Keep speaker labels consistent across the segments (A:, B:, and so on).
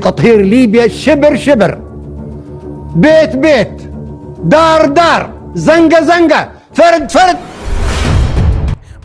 A: تطهير ليبيا شبر شبر، بيت بيت، دار دار، زنقة زنقة، فرد فرد.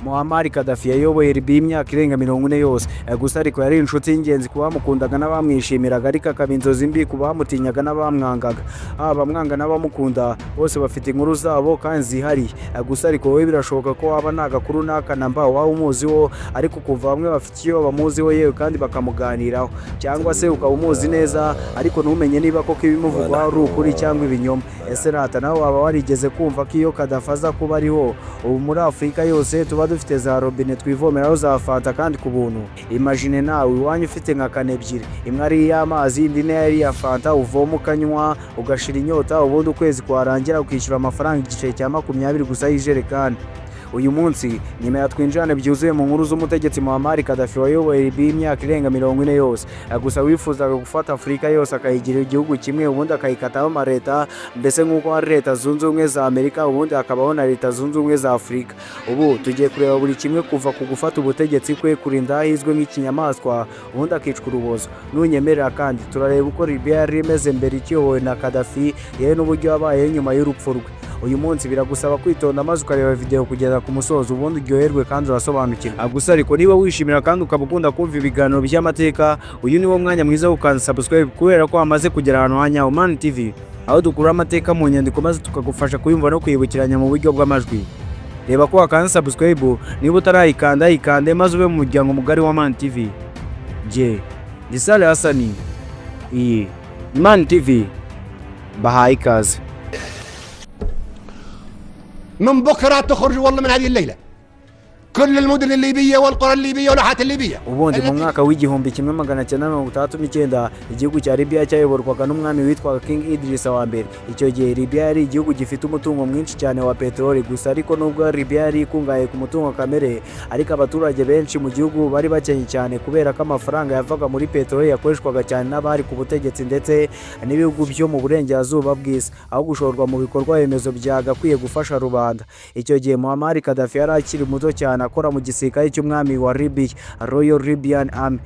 B: Muammar Gaddafi yayoboye Libya imyaka irenga 40 yose. Gusa ariko yari inshuti y'ingenzi ku bamukundaga n'abamwishimiraga, ariko akaba inzozi mbi ku bamutinyaga n'abamwangaga. Haba abamwanga n'abamukunda bose bafite inkuru zabo kandi zihariye. Gusa ariko wowe birashoboka ko waba nta gakuru n'aka na mba waba umuziho, ariko kuva bamwe bafite icyo bamuziho yewe kandi bakamuganiraho, cyangwa se ukaba umuzi neza ariko ntumenye niba koko ibimuvugwaho ari ukuri cyangwa ibinyoma. Ese rata nawe waba warigeze kumva ko iyo Gaddafi aza kuba ariho, ubu muri Afurika yose tuba dufite za robine twivomeraho za Fanta kandi ku buntu? Imagine nawe iwanyu ufite nka kane ebyiri, imwe ari iy'amazi, indi nayo ari iya Fanta, uvoma ukanywa ugashira inyota, ubundi ukwezi kwarangira ukishyura amafaranga igiceri cya 20 gusa y'ijerekani. Uyu munsi nyuma ya twinjirane byuzuye mu nkuru z'umutegetsi Muammar Gaddafi wayoboye Libya imyaka irenga 40 yose, gusa wifuzaga gufata Afurika yose akayigira igihugu kimwe, ubundi akayikataho amaleta, mbese nk'uko hari Leta Zunze Ubumwe za Amerika, ubundi hakabaho na Leta Zunze Ubumwe za Afurika. Ubu tugiye kureba buri kimwe, kuva ku gufata ubutegetsi kwe, kurinda aho ahizwe nk'ikinyamaswa, ubundi akicwa urubozo. Nunyemerera kandi turareba uko Libya yari imeze mbere ikiyobowe na Gaddafi, yewe n'uburyo yabayeho nyuma y'urupfu rwe. Uyu munsi biragusaba kwitonda maze ukareba video kugeza ku musozo, ubundi uryoherwe kandi urasobanukirwa. Gusa ariko niba wishimira kandi ukaba ukunda kumva ibiganiro by'amateka, uyu ni wo mwanya mwiza wo gukanda subscribe, kubera ko wamaze kugera ahantu ha nyawo, Man TV, aho dukura amateka mu nyandiko maze tukagufasha kuyumva no kwibukiranya mu buryo bw'amajwi. Reba ko wakanda subscribe, niba utarayikanda yikande, maze ube mu muryango mugari wa Man TV. Jye ni Sale Hasani, iyi ni Man TV, bahaye ikaze.
A: من بكره تخرج، والله من هذه الليله، كل المدن الليبيه والقرى الليبيه والواحات الليبيه.
B: Ubundi mu mwaka w'1969 igihugu cya Libya cyayoborwaga n'umwami witwaga King Idris wa mbere. Icyo gihe Libya yari igihugu gifite umutungo mwinshi cyane wa peteroli. Gusa ariko nubwo Libya yari ikungahaye ku mutungo kamere, ariko abaturage benshi mu gihugu bari bakennye cyane, kubera ko amafaranga yavaga muri peteroli yakoreshwaga cyane n'abari ku butegetsi ndetse n'ibihugu byo mu burengerazuba bw'isi, aho gushorwa mu bikorwa remezo byagakwiye gufasha rubanda. Icyo gihe Muammar Gaddafi yari akiri muto cyane, akora mu gisirikare cy'umwami wa Libya, Royal Libyan Army.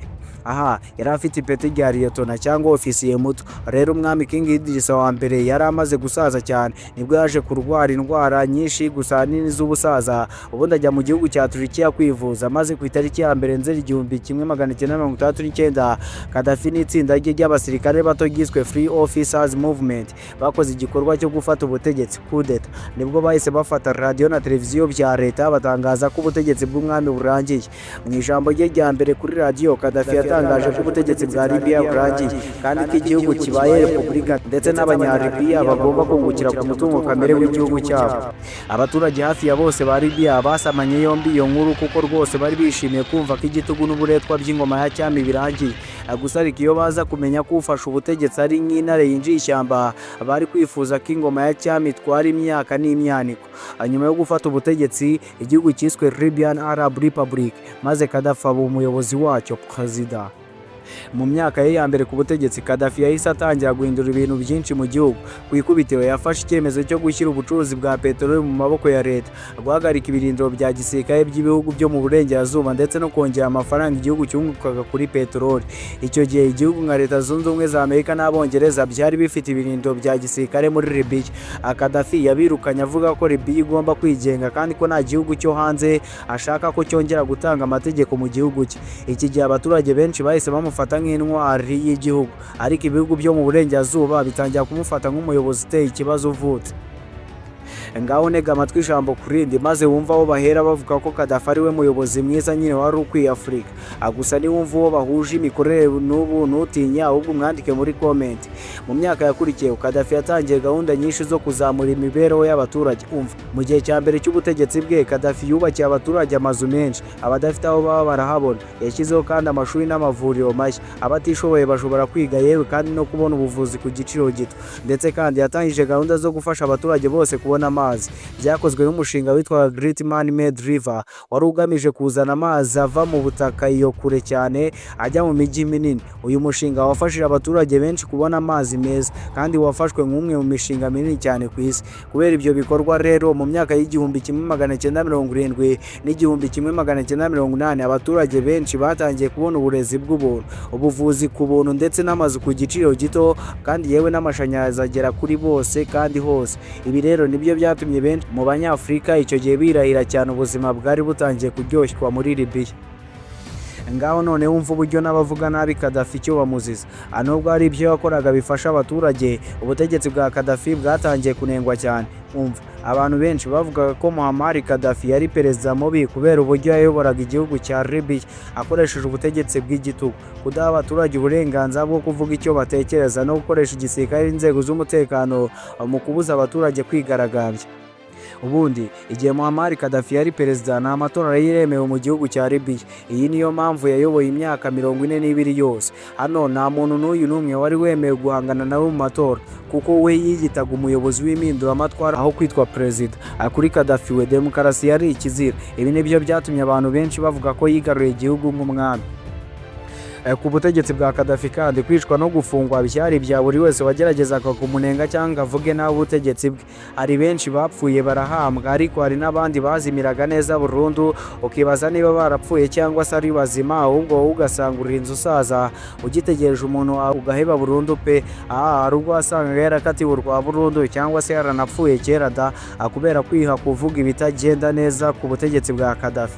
B: Aha yari afite ipeti rya liyetona cyangwa ofisiye muto. Rero umwami King Idris wa mbere yari amaze gusaza cyane, nibwo yaje kurwara indwara nyinshi gusa ahanini z'ubusaza, ubundi ajya mu gihugu cya Turikiya kwivuza. Maze ku itariki ya 1 Nzeri 1969, Gaddafi n'itsinda rye ry'abasirikare bato ryiswe Free Officers Movement bakoze igikorwa cyo gufata ubutegetsi, coup d'etat. Nibwo bahise bafata radiyo na televiziyo bya leta, batangaza ko ubutegetsi bw'umwami burangiye. Mu ijambo rye rya mbere kuri radiyo, Gaddafi yatangaje ko ubutegetsi bwa Libya burangiye kandi ko igihugu kibaye repubulika, ndetse n'abanyalibiya bagomba kungukira ku mutungo kamere w'igihugu cyabo. Abaturage hafi ya bose ba Libya basamanye yombi iyo nkuru, kuko rwose bari bishimiye kumva ko igitugu n'uburetwa by'ingoma ya cyami birangiye. Gusa ariko iyo baza kumenya ko ufashe ubutegetsi ari nk'intare yinjiye ishyamba, bari kwifuza ko ingoma ya cyami itwara imyaka n'imyaniko. Nyuma yo gufata ubutegetsi, igihugu cyiswe Libyan Arab Republic, maze Gaddafi aba umuyobozi wacyo, perezida. Mu myaka ye ya mbere ku butegetsi, Gaddafi yahise atangira guhindura ibintu byinshi mu gihugu. Ku ikubitiro yafashe icyemezo cyo gushyira ubucuruzi bwa peteroli mu maboko ya leta, guhagarika ibirindiro bya gisirikare by'ibihugu byo mu burengerazuba, ndetse no kongera amafaranga igihugu cyungukaga kuri peteroli. Icyo gihe igihugu nka Leta Zunze Ubumwe za Amerika n'Abongereza byari bifite ibirindiro bya gisirikare muri Libya. Gaddafi yabirukanye avuga ko Libya igomba kwigenga kandi ko nta gihugu cyo hanze ashaka ko cyongera gutanga amategeko mu gihugu cye. Iki gihe abaturage benshi bahise bamufata nk'intwari y'igihugu, ariko ibihugu byo mu burengerazuba bitangira kumufata nk'umuyobozi uteye ikibazo uvutse. Ngaho ntega amatwi ijambo ku rindi, maze wumva aho bahera bavuga ko Gaddafi ari we muyobozi mwiza nyine wari ukwiye Afurika. Gusa niwumva uwo bahuje imikorere n'ubu, ntutinye, ahubwo umwandike muri comment. Mu myaka yakurikiye, Gaddafi yatangiye gahunda nyinshi zo kuzamura imibereho y'abaturage. Umva, mu gihe cya mbere cy'ubutegetsi bwe, Gaddafi yubakiye abaturage amazu menshi, abadafite aho baba barahabona. Yashyizeho kandi amashuri n'amavuriro mashya, abatishoboye bashobora kwiga, yewe kandi no kubona ubuvuzi ku giciro gito. Ndetse kandi yatangije gahunda zo gufasha abaturage bose kubona amazi. amazi. Byakozwe n'umushinga witwaga Great Man Made River, wari ugamije kuzana amazi ava mu butaka iyo kure cyane ajya mu mijyi minini. Uyu mushinga wafashije abaturage benshi kubona amazi meza, kandi wafashwe nk'umwe mu mishinga minini cyane ku isi. Kubera ibyo bikorwa rero, mu myaka y'1970 n'1980, abaturage benshi batangiye kubona uburezi bw'ubuntu, ubuvuzi ku buntu, ndetse n'amazu ku giciro gito, kandi yewe n'amashanyarazi agera kuri bose kandi hose. Ibi rero nibyo byatumye benshi mu Banyafurika icyo gihe birahira cyane ubuzima bwari butangiye kuryoshwa muri Libiya. Ngaho none wumva uburyo n'abavuga nabi Kadafi icyo bamuziza. Nubwo hari ibyo yakoraga bifasha abaturage, ubutegetsi bwa Kadafi bwatangiye kunengwa cyane. Umva, abantu benshi bavugaga ko Muammar Gaddafi yari perezida mubi kubera uburyo yayoboraga igihugu cya Libya akoresheje ubutegetsi bw'igitugu, kudaha abaturage uburenganzira bwo kuvuga icyo batekereza, no gukoresha igisirikare n'inzego z'umutekano mu kubuza abaturage kwigaragambya. Ubundi igihe Muammar Gaddafi yari perezida, nta matora yari yemewe mu gihugu cya Libya. Iyi niyo mpamvu yayoboye imyaka 42 yose. Hano nta muntu n'uyu n'umwe wari wemewe guhangana nawe mu matora, kuko we yiyitaga umuyobozi w'impinduramatwara aho kwitwa perezida. Kuri Gaddafi we, demokarasi yari ikizira. Ibi nibyo byatumye abantu benshi bavuga ko yigaruriye igihugu nk'umwami. Ku butegetsi bwa Gaddafi kandi, kwicwa no gufungwa byari ibya buri wese wageragezaga kumunenga cyangwa avuge nabi ubutegetsi bwe. Hari benshi bapfuye barahambwa, ariko hari n'abandi bazimiraga neza burundu, ukibaza niba barapfuye cyangwa se ari bazima, ahubwo wowe ugasanga urinze usaza ugitegereje umuntu wawe ugaheba burundu pe. Aha hari ubwo wasangaga yarakatiwe urwa burundu cyangwa se yaranapfuye kera da, kubera kwiha kuvuga ibitagenda neza ku butegetsi bwa Gaddafi.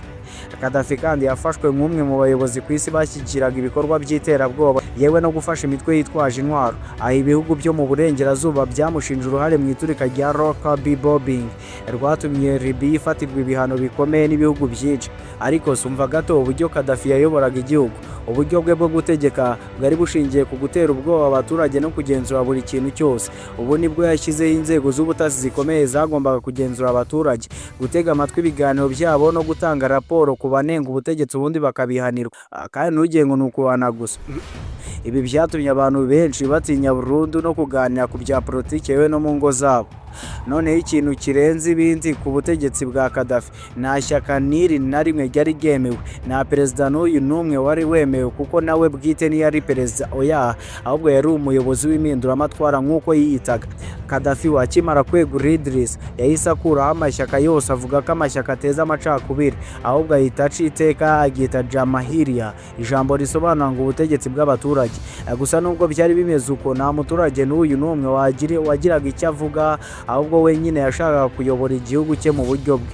B: Gaddafi kandi yafashwe nk'umwe mu bayobozi ku isi bashyigikiraga ibikorwa by'iterabwoba, yewe no gufasha imitwe yitwaje intwaro. Aho ibihugu byo mu burengerazuba byamushinje uruhare mu iturika rya Lockerbie bombing rwatumye Libya ifatirwa ibihano bikomeye n'ibihugu byinshi. Ariko sumva gato uburyo Gaddafi yayoboraga igihugu. Uburyo bwe bwo gutegeka bwari bushingiye ku gutera ubwoba abaturage no kugenzura buri kintu cyose. Ubu nibwo yashyizeho inzego z'ubutasi zikomeye zagombaga kugenzura abaturage, gutega amatwi ibiganiro byabo no gutanga raporo ku banenga ubutegetsi, ubundi bakabihanirwa. Kandi ntugire ngo ni ukubana gusa. Ibi byatumye abantu benshi batinya burundu no kuganira ku bya politiki, yewe no mu ngo zabo. Noneho ikintu kirenze ibindi ku butegetsi bwa Gaddafi, nta shyaka n'iri na rimwe ryari ryemewe, nta perezida n'uyu n'umwe wari wemewe, kuko nawe bwite ntiyari perezida, oya, ahubwo yari umuyobozi w'impinduramatwara nk'uko yiyitaga. Gaddafi akimara kwegura Idris, yahise akuraho amashyaka yose, avuga ko amashyaka ateza amacakubiri, ahubwo ahita aca iteka aryita Jamahiriya, ijambo risobanura ngo ubutegetsi bw'abaturage. Gusa nubwo byari bimeze uko, nta muturage n'uyu n'umwe wagiraga icyo avuga, ahubwo we nyine yashakaga kuyobora igihugu cye mu buryo bwe.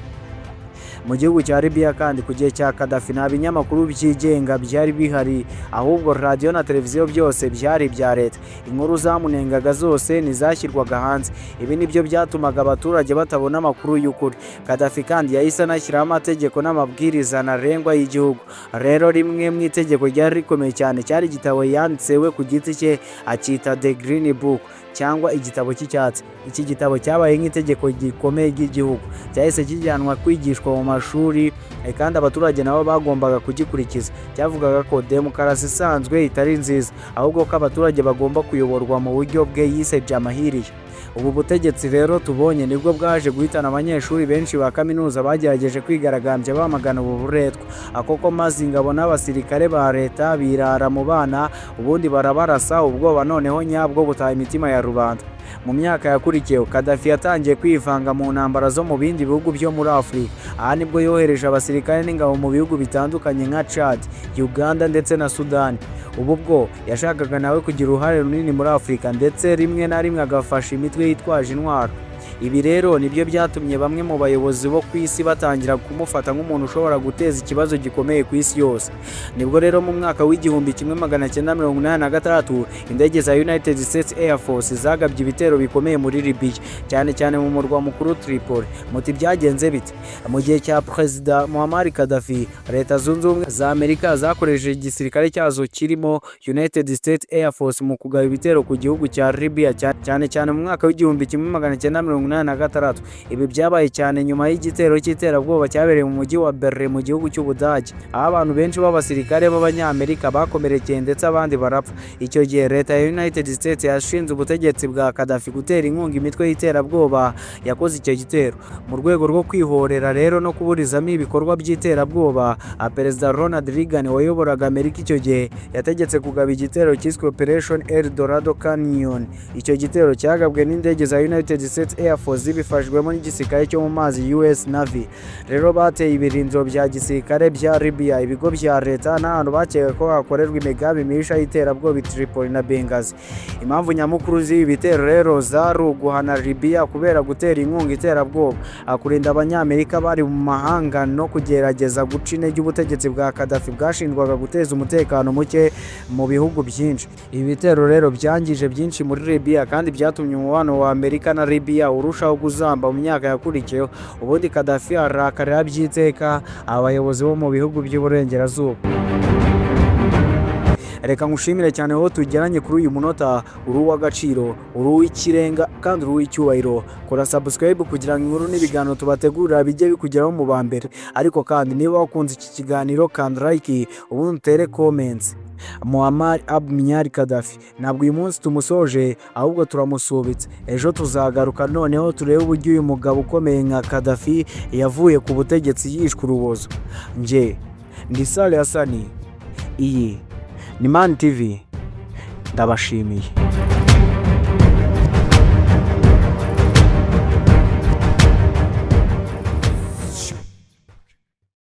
B: Mu gihugu cya Libya kandi, ku gihe cya Gaddafi, nta binyamakuru byigenga byari bihari, ahubwo radiyo na televiziyo byose byari ibya leta. Inkuru zamunengaga zose ntizashyirwaga hanze. Ibi nibyo byatumaga abaturage batabona amakuru y'ukuri. Gaddafi kandi yahise anashyiraho amategeko n'amabwiriza ntarengwa y'igihugu. Rero rimwe mu itegeko ryari rikomeye cyane cyari igitabo yanditse we ku giti cye, akita The Green Book cyangwa igitabo cy'icyatsi. Iki gitabo cyabaye nk'itegeko gikomeye ry'igihugu, cyahise kijyanwa kwigishwa mu mashuri, kandi abaturage nabo bagombaga kugikurikiza. Cyavugaga ko demokarasi isanzwe itari nziza, ahubwo ko abaturage bagomba kuyoborwa mu buryo bwe yise Jamahiriya. Ubu butegetsi rero tubonye nibwo bwaje guhitana abanyeshuri benshi ba kaminuza bagerageje kwigaragambya bamagana ubu buretwa akoko, maze ingabo n'abasirikare ba leta birara mu bana, ubundi barabarasa. Ubwoba noneho nyabwo butaha imitima ya rubanda. Mu myaka yakurikiyeho, Gaddafi yatangiye kwivanga mu ntambara zo mu bindi bihugu byo muri Afurika. Aha nibwo yohereje abasirikare n'ingabo mu bihugu bitandukanye nka Chad, Uganda ndetse na Sudani. Ubu bwo yashakaga nawe kugira uruhare runini muri Afurika, ndetse rimwe na rimwe agafasha imitwe yitwaje intwaro. Ibi rero nibyo byatumye bamwe mu bayobozi bo ku isi batangira kumufata nk'umuntu ushobora guteza ikibazo gikomeye ku isi yose. Nibwo rero mu mwaka w'1986 indege za United States Air Force zagabye ibitero bikomeye muri Libya, cyane cyane mu murwa mukuru Tripoli. Muti byagenze bite? Mu gihe cya Perezida Muammar Gaddafi, Leta Zunze Ubumwe za Amerika zakoresheje igisirikare cyazo kirimo United States Air Force mu kugaba ibitero ku gihugu cya Libya, cyane cyane mu mwaka w'1986. 1986. Ibi byabaye cyane nyuma y'igitero cy'iterabwoba cyabereye mu mujyi wa Berlin mu gihugu cy'Ubudage, aho abantu benshi b'abasirikare b'Abanyamerika bakomerekeye ndetse abandi barapfa. Icyo gihe leta ya United States yashinze ubutegetsi bwa Gaddafi gutera inkunga imitwe y'iterabwoba yakoze icyo gitero. Mu rwego rwo kwihorera rero no kuburizamo ibikorwa by'iterabwoba, Perezida Ronald Reagan wayoboraga Amerika icyo gihe yategetse kugaba igitero cyiswe Operation El Dorado Canyon. Icyo gitero cyagabwe n'indege za United States Air Force zibifashijwemo n'igisirikare cyo mu mazi, US Navy. Rero bateye ibirindiro bya gisirikare bya Libya, ibigo bya leta n'ahantu bakeka ko hakorerwa imigambi mibisha y'iterabwoba i Tripoli na Benghazi. Impamvu nyamukuru z'ibi bitero rero zari uguhana Libya kubera gutera inkunga iterabwoba, kurinda Abanyamerika bari mu mahanga no kugerageza guca intege ubutegetsi bwa Gaddafi bwashinjwaga guteza umutekano muke mu bihugu byinshi. Ibi bitero rero byangije byinshi muri Libya kandi byatumye umubano wa Amerika na Libya urushaho kuzamba mu myaka yakurikiyeho. Ubundi Gaddafi arakarira by'iteka abayobozi bo mu bihugu by'Iburengerazuba. Reka ngushimire cyane wowe tugeranye kuri uyu munota. Uri uw'agaciro, uri uw'ikirenga kandi uri uw'icyubahiro. Kora subscribe kugira ngo inkuru n'ibiganiro tubategurira bijye bikugeraho mu ba mbere. Ariko kandi niba wakunze iki kiganiro, kanda like, ubundi utere comments. Muammar Muammar Gaddafi ntabwo uyu munsi tumusoje, ahubwo turamusubitse. Ejo tuzagaruka noneho turebe uburyo uyu mugabo ukomeye nka Gaddafi yavuye ku butegetsi yishwe urubozo. Njye ndi Sale Hasani, iyi ni Man TV, ndabashimiye.